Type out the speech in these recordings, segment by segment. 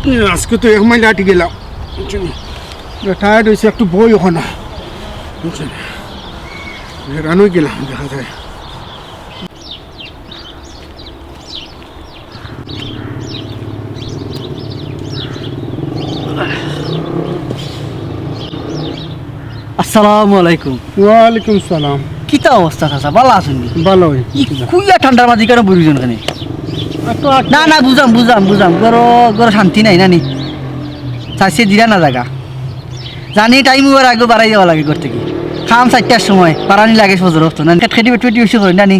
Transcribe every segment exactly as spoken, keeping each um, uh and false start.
আজকে তো এক মাইল আটি গেলাম, বুঝছো নি? টায়ার্ড অইছি, একটু বই ওখানে, বুঝছো নি? বেড়ানো গেলাম, দেখা যায়। আসসালামু আলাইকুম। ওয়ালাইকুম সালাম। কিতা অবস্থা চাচা, ভালা আছইন নি? ভালা অই। ই কুইয়া ঠান্ডার মাঝে কেনে বইরইছইন কেনে? আর তো আর না, না, বুঝাম, বুঝাম, বুঝাম। ঘরো, ঘরো শান্তি নাই, না নি? চাইছে দিরা না জাগা। জানি টাইম অওয়ার আগে বারাই যাওয়া লাগে ঘর থাকি। কাম চাইরটার সময়, বারানি লাগে ফজর অক্ত, না নি? খেটখেটি বেটখেটি বেশি করইন, না নি?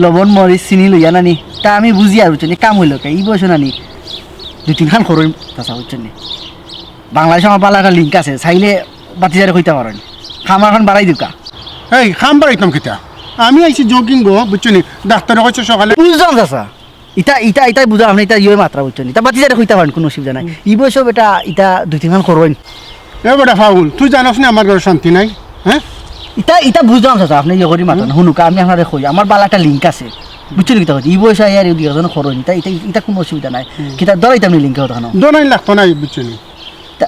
লবণ, মরিচ, চিনি লইয়া, না নি? তা আমি বুঝি আর, বুঝছো নি? কাম অইলো কে? ই বয়সো, না নি? দুই তিনখান করইন, চাচা, বুঝছো নি? বাংলাদেশো আমার ভালা একটা লিংক আছে, চাইলে ভাতিজারে কইতা পারইন। কাম অখন বারাই দিউক্কা। এই, কাম বারাইতাম কিতা? আমি আইছি জগিংও, বুঝছো নি? ডাক্তারে কইছে সকালে। বুঝলাম চাচা, ইতা, ইতা, ইতাই বুঝলাম, আপনে ইতা ইয়ে মাতরা, বুঝছো নি? ইতা ভাতিজারে কইতা পারইন, কুনু অসুবিধা নাই। ই বয়সো বেটা, ইতা দুই তিনখান করইন। এ বেটা ফাউল, তুই জানোস নি আমার ঘরো শান্তি নাই, হ্যাঁ? ইতা, ইতা বুঝলাম চাচা, আপনে ইয়ে করি মাতইন না। হুনুক্কা, আমি আপনারে কই, আমার ভালা একটা লিংক আছে, বুঝছো নি কিতা কইছি? ই বয়সো আইয়া আর দুই একজনে করইন, ইতা, ইতা, ইতা কুনু অসুবিধা নাই। কিতা ধরাইতাম নি লিংকে অতখানো? ধরাইন লাগতো না, বুঝছো নি? তা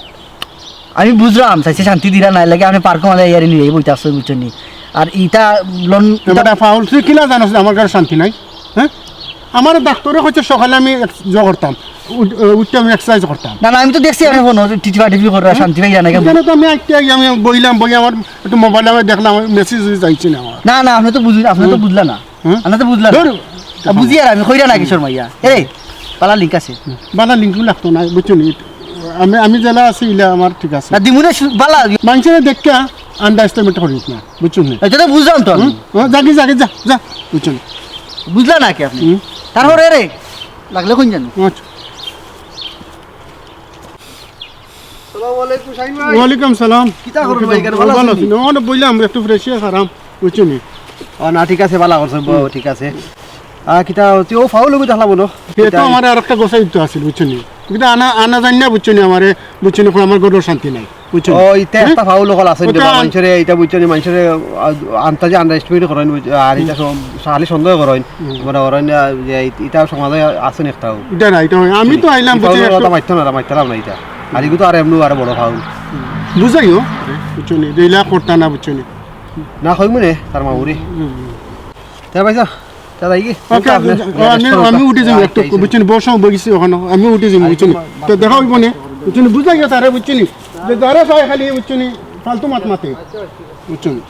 আমি বুঝলাম, চাইছে শান্তি দিরা না, এর লাগি আপনে পার্কো মাঝে ইয়ারি নিয়ে বইতা আছইন, বুঝছো নি? আর ইতা লন-, এ বেটা ফাউল, তুই কিলা জানোস যে আমার ঘরো শান্তি নাই? হ্যাঁ? আমার ডাক্তারে কইছে সকালে আমি এক-, ইয়ে করতাম, উঠ-, উঠতে আমি এক্সারসাইজ করতাম। না, না, আমি তো দেখছি আপনে ফোনো টিপা টিপি কররা, শান্তি পাইরা না কেনে? এখানে তো আমি আইতে আই, আমি বইলাম, বই আমার একটু মোবাইল আমি দেখলাম, মেসেজ যাইছে না আমার। না, না, আপনে তো বুঝ-, আপনে তো বুঝলা না। হ্যাঁ? আপনে তো বুঝলা না। ধুর। আ, বুঝি আর আমি কইরা না কিশোর মাইয়া। এরে, ভালা লিংক আছে। ভালা লিংক লাগতো না, বুঝছো নি? আমি, আমি যেলা আছি, ইলা আমার ঠিক আছে। না, দিমুনে শু-, ভালা। মানষরে দেখিয়া আন্ডারএস্টিমেট করিস না, বুঝছো নি? এটা তো বুঝলাম তো আমি। হুম? হ্যাঁ, যাগি, যাগি, যা, যা, বুঝছো নি? বুঝলা না কি আপনে? হুম। তারপরে রে, লাগলে কোন জানো? আচ্ছা। সালামু আলাইকুম, শাহিন ভাই। ওয়ালাইকুম সালাম। কিতা করইন ভাই, কেনে ভালা আছইন নি? না, বইলাম, একটু ফ্রেশ অইয়া খারাম, বুঝছো নি? ও না, ঠিক আছে, ভালা করছো, ব-, ঠিক আছে। আ, কিতা, তুই ও ফাউল অগু দেখলা বলো? এ তো কিতা? আমারে আরেকটা গোসাই দিতে আছিল, বুঝছো নি? কিন্তু আনা, আনা জানি না, বুঝছো নি? আমারে, বুঝছো নি? আমার ঘরো শান্তি নাই, বুঝছো নি? ও, ইতা হ্যাঁ? একটা ফাউল অকল আছে, ওটা মানষরে, ইতা বুঝছো নি? মানষরে, আ, আন্তাজে আন্ডারএস্টিমেট করইন, বুঝ-, আর ইতা সব খালি সন্দেহ করইন। হুম। মনে করইন, আ, যে ইত-, ইতা সমাজে আছে নি একটাও। ইটা না, ইটা হয়। আমি তো আইলাম, ই বুঝছো নি? ফাউল অকল মাততাম না, মাততাম না ইতা। আর ইগু তো আর এমনেউ আর বড় ফাউল। বুঝাইও, বুঝছো নি? যে ইলা করতা না, বুঝছো নি? না, কইমু নে, তার মামুরে। হুম, হুম। তে ভাই, যা, তে যাই কি? ওকে, আমি, আমি উঠি যাইমু একটু, বুঝছো নি? বউর সময় বই গেছি ওখানো, আমি উঠি যাইমু, বুঝছো নি? তে দেখা অইবো নে, বুঝছো নি? বুঝাইও তারে, বুঝছো নি? যে যারে চায় খালি, বুঝছো নি? ফালতু মাত মাতে, বুঝছো নি?